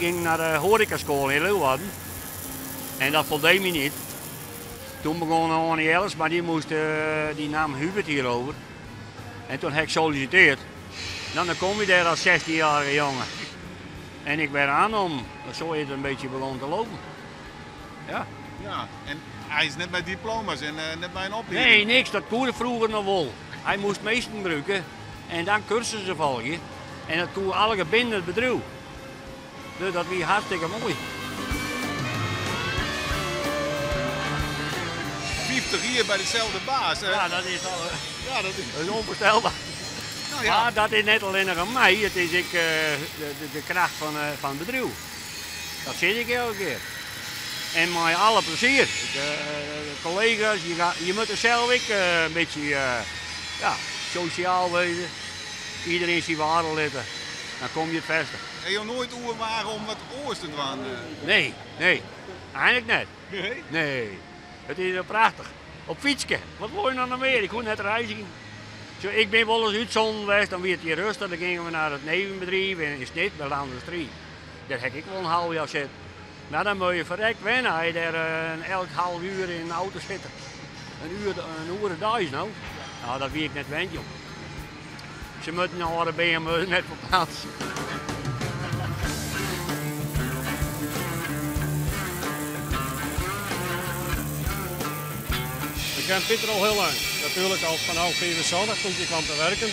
ging naar de horecaschool in Leeuwarden. En dat voldeed me niet. Toen begon Annie Ellis, maar die, moest, die nam Hubert hierover. En toen heb ik gesolliciteerd. Nou, dan kom je daar als 16-jarige jongen. En ik werd aangenomen. Zo is het een beetje begonnen te lopen. Ja. Ja, en hij is net bij diploma's en net bij een opleiding. Nee, niks. Dat koerde vroeger nog wel. Hij moest meesten gebruiken en dan cursussen volgen. En dat koe alle binnen het bedrijf. Dus dat was hartstikke mooi. 50 hier bij dezelfde baas. Hè? Ja, dat is al, Ja, dat is, dat is onvoorstelbaar. Nou ja. Maar dat is net alleen nog aan mij, het is ik, de kracht van het bedrijf. Dat zit ik elke keer. En met alle plezier. Ik, collega's, je moet er zelf ook een beetje ja, sociaal wezen. Iedereen zijn waarde letten. Dan kom je het verste. Heb je nooit oerwagen om wat oors te doen? Nee, nee. Eigenlijk net. Nee? Nee. Het is prachtig. Op fietsje. Wat wil je nou nog meer? Ik kon net reizen. Zo, ik ben wel eens uitzonden geweest, dan werd het hier rustig. Dan gingen we naar het nevenbedrijf in Snit bij Landustrie. Daar heb ik wel een half jaar zitten. Maar dan moet je verrekt wennen als je daar elk half uur in een auto zit. Een uur een dag is nou. Nou, dat weet ik net wend, joh. Ze moeten naar de BMW net verplaatsen. Ik ken Pieter al heel lang. Natuurlijk al vanaf 74 toen ik kwam te werken.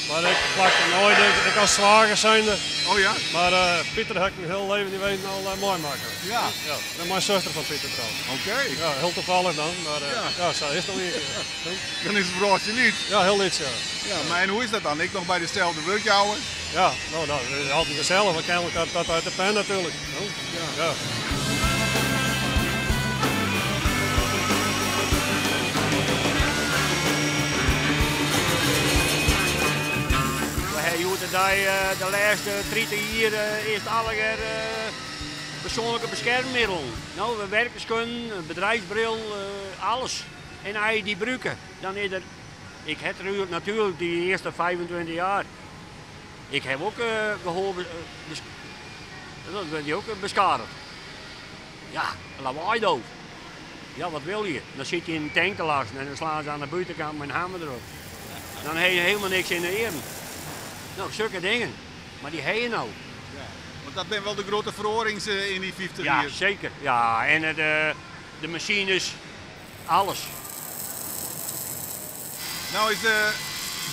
Maar ik plakte nooit, ik als zwager zijnde. Oh ja? Maar Pieter heb ik mijn heel leven die weten al mooi maken. Ja. Ja, dat is mijn zuster van Pieter trouwens. Oké. Ja, heel toevallig dan, maar Ja. ja, zij is nog niet. Ja. Dan is het broodje niet. Ja, heel iets, ja. Ja, maar en hoe is dat dan? Ik nog bij dezelfde werkjouwer? Ja, nou, dat is altijd gezellig. We kennen elkaar tot uit de pen natuurlijk. Ja. Ja. De laatste 30 jaar is het alle persoonlijke beschermmiddelen. Nou, we werkerskunde, een bedrijfsbril, alles. En als je die gebruiken, dan is er... Ik heb er natuurlijk die eerste 25 jaar. Ik heb ook gehoor, dat ben je ook beschadigd. Ja, lawaaidoof. Ja, wat wil je? Dan zit je in een tank te lassen en dan slaan ze aan de buitenkant met een hamer erop. Dan heb je helemaal niks in de eren. Nou, zulke dingen. Maar die heb je nou. Ja, want dat zijn wel de grote verorings in die 50 Ja, jaar. zeker. Ja, en de machines, alles. Nou is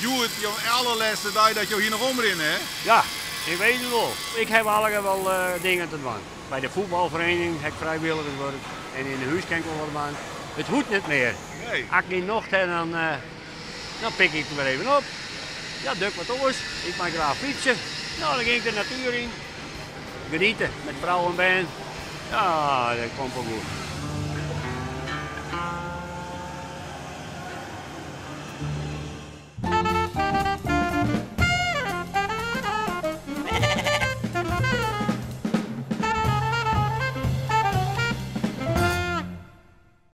Joert jouw allerlaatste dag dat je hier nog omrennen, hè? Ja, ik weet het wel. Ik heb allemaal wel dingen te doen. Bij de voetbalvereniging heb ik vrijwilligerswerk. En in de huis kan ik wel wat doen. Het hoeft niet meer. Nee. Als ik niet nog heb, dan pik ik het weer even op. Ja, duk wat oors. Ik mag graag fietsen. Nou, dan ging ik de natuur in. Genieten met vrouw en band. Ja, dat komt wel goed.